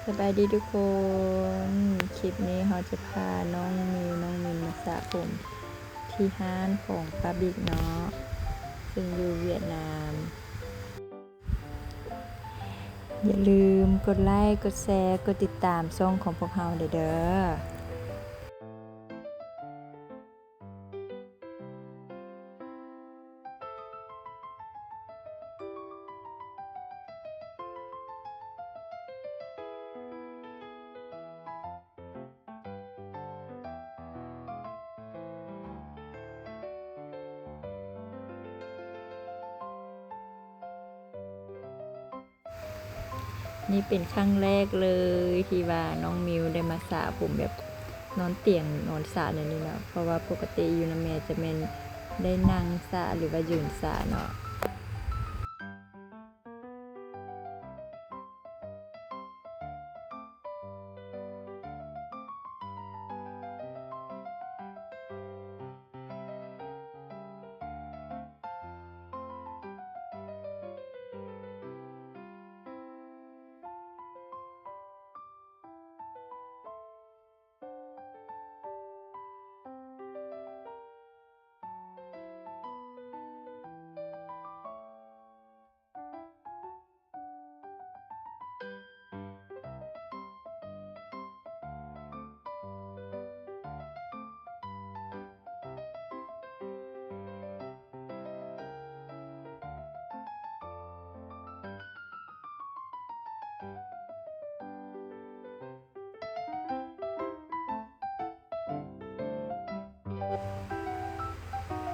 ສະບາຍດີທຸກຄົນ, ຄລິບນີ້ເຮົາຈະພານ້ອງມິວ ນ້ອງມິນມາສະຜົມທີ່ຮ້ານຂອງປ້າບິກເນາະ ເຊິ່ງຢູ່ຫວຽດນາມ. ຢ່າລືມກົດໄລ້ ກົດແຊ ກົດຕິດຕາມຊ່ອງຂອງພວກເຮົາເດີ. ນີ້ເປັນຄັ້ງແລກເລີຍທີ່ວ່ານ້ອງມິວໄດ້ມາສະຜົມແບບນອນຕຽງນອນສະແນວນີ້ເນາະ, ເພາະວ່າປົກກະຕິຢູ່ນຳແມ່ຈະແມ່ນໄດ້ນັ່ງສະ ຫຼືວ່າຢືນສະເນາະ.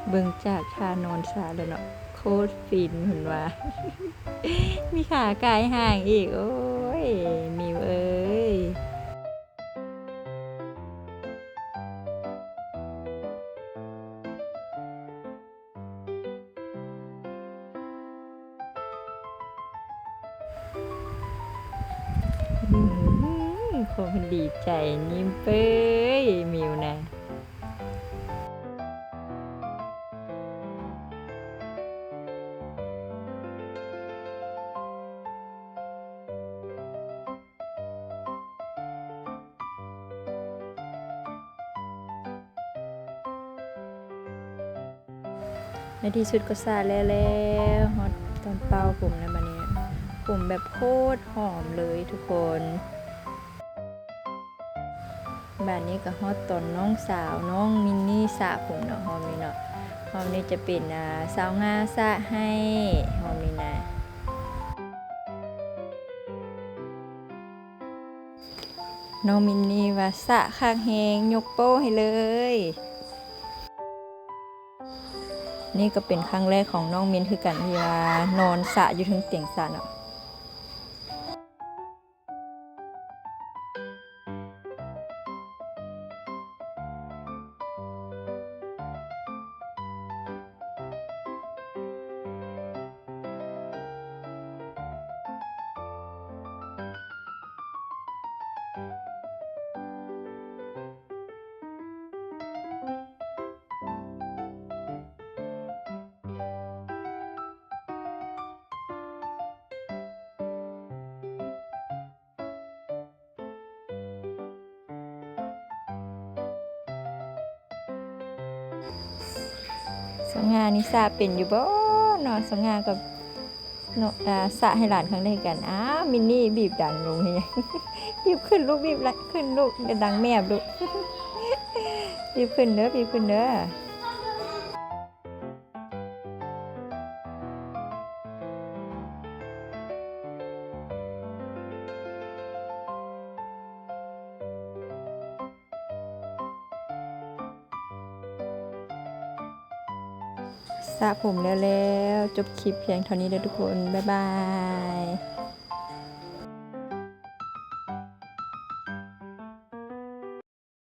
ເບິ່ງຈາກທ່ານອນສະແລ້ວເນາະ ໂຄດຟິນເພິ່ນວ່າ ມີຂາກາຍຮ່າງອີກ. ໂອ້ຍ ມິວເອີຍ. ອືມ ຄົງດີໃຈຍິ້ມເປີຍ ມິວນະ. ໃນທີ່ສຸດກໍສະແລ້ວແລ້ວ, ຮອດຕອນເປົ່າຜົມແລ້ວບາດນີ້, ຜົມແບບໂຄດຫອມເລີຍທຸກຄົນ. ບາດນີ້ກໍຮອດຕອນນ້ອງສາວ ນ້ອງມິນນີສະຜົມເນາະ, ຮອບນີ້ເນາະ, ຮອບນີ້ຈະເປັນ ອ່າ ສາວງ່າສະໃຫ້ ຮອບນີ້ນະ. ນ້ອງມິນນີວ່າສະຄັກແຮງ ຍົກໂປ້ໃຫ້ເລີຍ. ນີ້ກໍເປັນຄັ້ງແລກຂອງນ້ອງມິນຄືກັນ ທີ່ວ່ານອນສະຢູ່ເທິງຕຽງສະເນາະ. ສະຫງ່ານີ້ສະເປັນຢູ່ບໍ່ເນາະ? ສະຫງ່າກໍເນາະ ອ່າ ສະໃຫ້ຫຼານຄັ້ງແລກກັນ. ອ້າວ ມິນນີບີບດັງລົງເຮັດຫຍັງ? ບີບຂຶ້ນລູກ ບີບລະ ຂຶ້ນລູກ ຢ່າດັງແມບລູກ. ບີບຂຶ້ນເດີ ບີບຂຶ້ນເດີ. ສະຜົມແລ້ວໆ ຈົບຄລິບພຽງເທົ່ານີ້ເດີທຸກຄົນ ບາຍບາຍ.